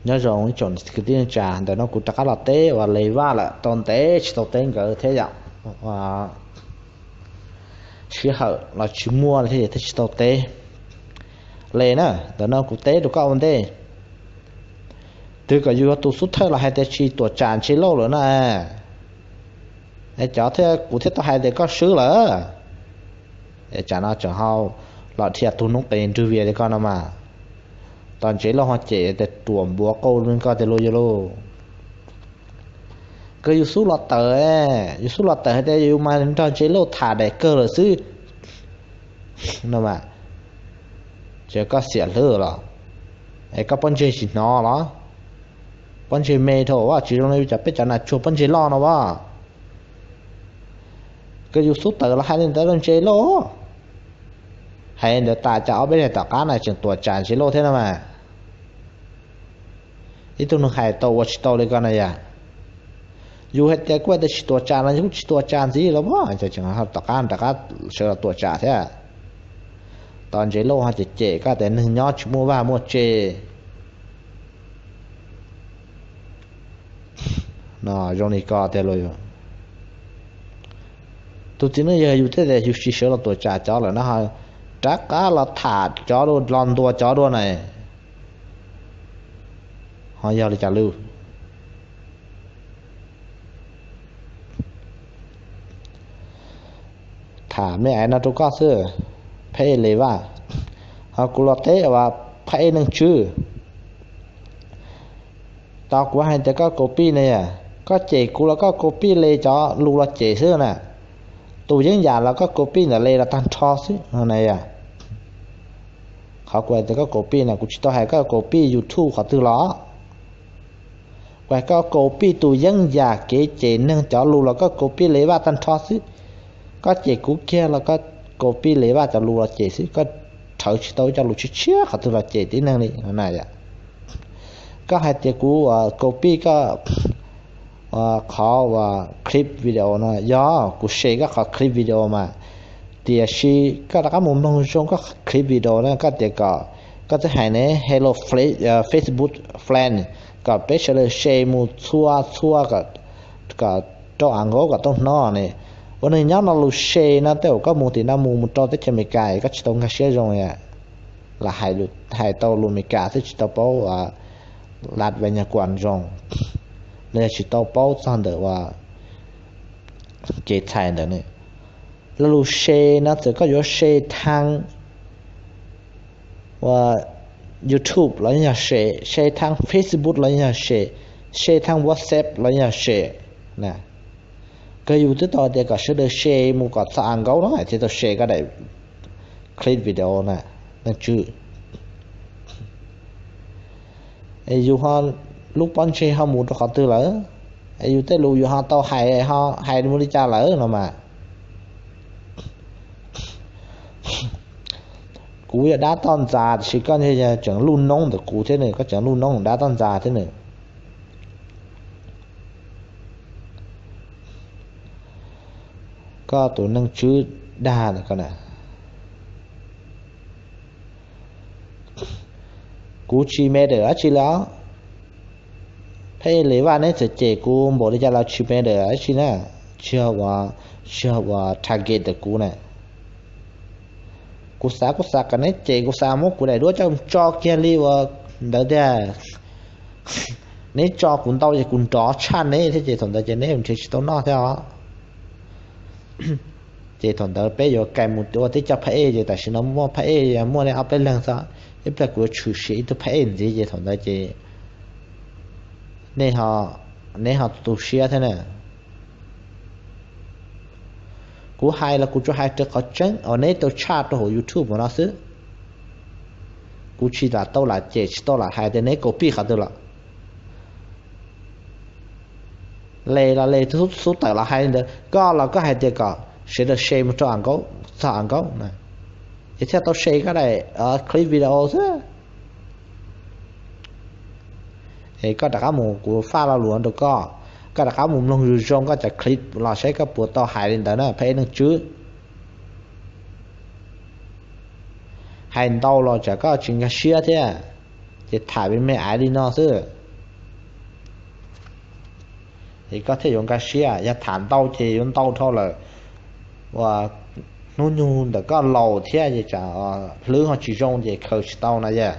Nyob zoo ib tsoom kwv tij neej tsa, ntawm no kuv rov qab los teb uas Les Vaj lawm, tau ntev tsis tau teb nkawd thiab yom. Sij hawm los tsis muaj thiab, thiaj tsis tau teb. Les na, ntawm no kuv teb rau koj ua ntej, twg kom yus yog tus xub thawj los hais tias tsis tuam tsam J-Lo lawm na? Cov thiab kuv thiaj tau hais tias koj swb lawm. Tsam no tseem ho los dhia tus noob qes nrwg vias li koj no mas, tos J-Lo ho cem tias ruam npuav qauj li koj tiag lauj yog lauj. Kawg yus xub los tawm, yus xub los tawm hais tias yus mas nrog J-Lo tham daim kawg lawm xwb no mas, ces koj xiam hlwb los, es koj pob ntseg tsis hnov los? Pob ntseg me dhau, tsis zoo li yus cov, peb cov nas tsuag pob ntseg loj no as. Kawg yus xub tawm los hais li ntawd rau J-Lo. Hais ntawd tas cas ob peb daim tom qab na tseem tuam tsam J-Lo thiab no mas. Ib tug neeg hais tau ua tsis tau li ko na yom. Yus hais tias kuv hais tias tsis tuam tsam no yus kuj tsis tuam tsam ntxiv los mas, tom qab rov qab sawv los tuam tsam thiab. Tos J-Lo ho cem cem koj tias neeg nyob tsis muaj vaj muaj tse no zoo li ko tiag lauj. Tus txiv neej yawg yus thiaj tias yus tsis sawv los tuam tsam cov lawm no, rov qab los tham cov dua, los ntuas cov dua na, ho yog li cas lawm? Tham me ais no rau koj xwb, phab ej Les Vaj, ho kuv los teb uas phab ej Neej Tswb. Tau kuv hais tias koj copy ne, koj cem kuv los koj copy Les cov lus los cem xwb na. Tus Yeeb Yam los koj copy ntawm Les los tag nrho xwb na yom. Qhov kuv hais tias koj copy na, kuv tsis tau hais koj copy YouTube qhov twg los. Kuv hais koj copy tus Yeeb Yam kev cem neeg cov lus los koj copy Les Vaj tag nrho xwb. Koj cem kuv kiag los koj copy Les Vaj cov lus los cem xwb, koj rhawv tsis tau ib co lus tshiab tshiab qhov twg los cem tib neeg li na yom. Koj hais tias kuv copy koj qhov uas clip video no, yog kuv share koj qhov clip video mas, tiam sis koj rov qab mus mloog zoo koj clip video na, koj tias kom, koj twb hais ne, hello Facebook friend, kom peb sawv daws share mus txhua txhua kom rau av nkaub kom tau hnov ne. Ua neeg nyob no lus share no tej zaum koj mus tim no mus mus rau teb chaws Amelikas koj tsis tau nkag siab zoo, lam hais tau lus Amelikas thiab tsis tau paub lat ve nyuag kuam zoo, los yog tsis tau paub txog ntawm uas kev txhais ntawd ne. Lo lus share no txawm koj yuav share thaaj ua YouTube los yeej yog share, share thaaj Facebook los yeej yog share, share thaaj WhatsApp los yeej yog share na. Kawg yus twb tau tias kom sawv daws share mus kom txog av nkaub no thiaj tau share koj daim clip video na, Neej Tswb. Es yus ho lub pob ntseg ho mus rau qhov twg lawm? Es yus tej lus yus ho tau hais, hais mus li cas lawm no mas? Kuv yog dab toj ntxas tiam sis koj yog tseem luj noob ntawm kuv thiab nws, koj tseem luj noob dab toj ntxas thiab nws. Koj tus Neej Tswb dag ntawm koj na. Kuv tsis me dawm dab tsi li os. Phab ej Les Vaj neb txawm cem kuv npaum li cas los tsis me dawm dab tsi na, tsis yog uas, tsis yog uas target ntawm kuv na. Kuv xav, kuv xav kom neb cem, kuv xav muab kuv daim duab coj tso kiag li uas ntawd tiag. Neb tso kuv ntau ces kuv nrov tshaj neb thiab ces thaum ntawd ces neb nrhiav tsis tau noj thiab os. Ces thaum ntawd peb yuav kais mus ua teb coj phab ej ces tam sim no muaj phab ej muaj nej ob peb leeg xwb, ib pliag kuv yuav tshwm sim ib tug phab ej ntxiv ces thaum ntawd ces nej, neb ho tu siab thiab na. Kuv hais los kuv tsuas hais raws qhov tseeb uas neb tau tshaj rau hauv YouTube no xwb. Kuv tsis lam tau lam cem, tsis tau lam hais tias neb copy qhov twg los. Les los Les xub tawm los hais li ntawd, koj los koj hais tias kom sawv daws share mus rau av nkaub, txog av nkaub na, ces thiaj tau share koj daim clip video xwb. Es koj rov qab mus, kuv faj lo lus rau koj, koj rov qab mus mloog zoo zoo koj cov clip los saib koj puas tau hais li ntawd na phab ej Neej Tswb. Hais ntau los tsam koj tsis nkag siab thiab. Ces tham me me aiv li no xwb, es koj thiaj yuav nkag siab. Yog tham ntau ces yuav ntau dhau lawm, uas hnub nyoog ntawm koj laus thiab es tsam hlwb ho tsis zoo ces khaws tsis tau no yog.